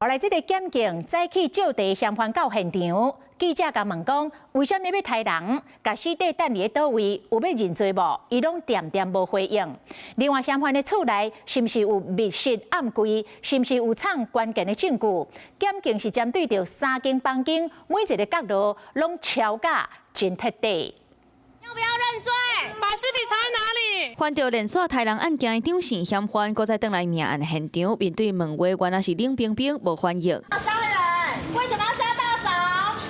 後來這个檢警早起召集嫌犯到現場，記者共問講，為啥物欲刣人？共屍體擲佇咧佗位，有欲認罪無？伊攏恬恬無回應。另外，嫌犯的厝內是毋是有密室暗櫃？是毋是有藏關鍵的證據？檢警是針對著三間房間，每一个角落攏抄甲真徹底。要不要認罪？把屍體藏在哪裡？犯著連續刣人案件的張姓嫌犯，閣再轉來命案現場，面對問話，原來是冷冰冰，無反應。殺人？為什麼要殺大嫂？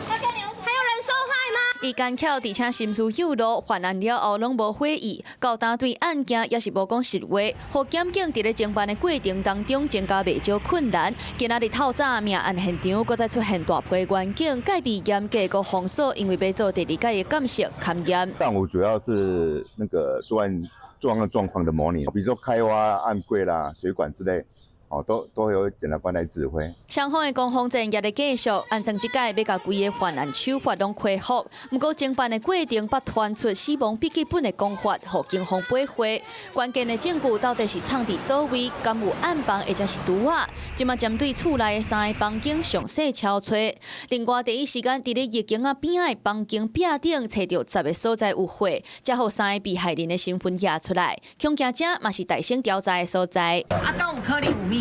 還有人受害嗎？伊奸巧，而且心思幼魯，犯案了後攏無悔意，到今對案件也是無講實話，予檢警佇咧偵辦的過程當中增加袂少困難。今仔日透早命案現場，閣再出現大批員警戒備嚴格，閣封鎖，因為欲做第二擺的鑑識勘驗。上午主要是那個作案狀況的模擬，比如說開挖暗櫃啦、水管之類。哦，都由檢察官來指揮。雙方的攻防戰也咧繼續，按算這擺欲共規个犯案手法攏恢復。毋過偵辦的過程，捌傳出死亡筆記本的講法，予警方掰火。關鍵的證據到底是藏佇佗位，敢有暗房，或者是櫥仔？這馬針對厝內的三个房間詳細抄揣。另外，第一時間佇咧疫情仔邊仔的房間壁頂，揣著十个所在有血，才予三个被害人的身份驗出來。恐驚這嘛是大聲調查的所在。啊，敢有可能有密室？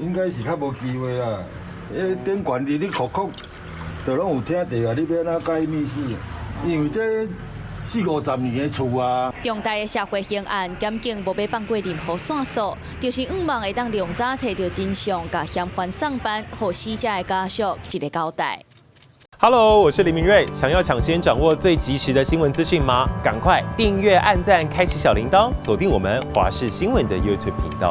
應該是較無機會啦。彼頂懸佇咧哭哭，就攏有聽著啊！你欲按怎蓋密室？因為這四五十年的厝啊。重大的社會刑案，檢警無欲放過任何線索，就是向望會當量早揣著真相，共嫌犯送辦，予死者的家屬一个交代。 Hello，我是林明瑞，想要搶先掌握最及時的新聞資訊嗎？趕快訂閱、按讚、開啟小鈴鐺，鎖定我們華視新聞的 YouTube 頻道。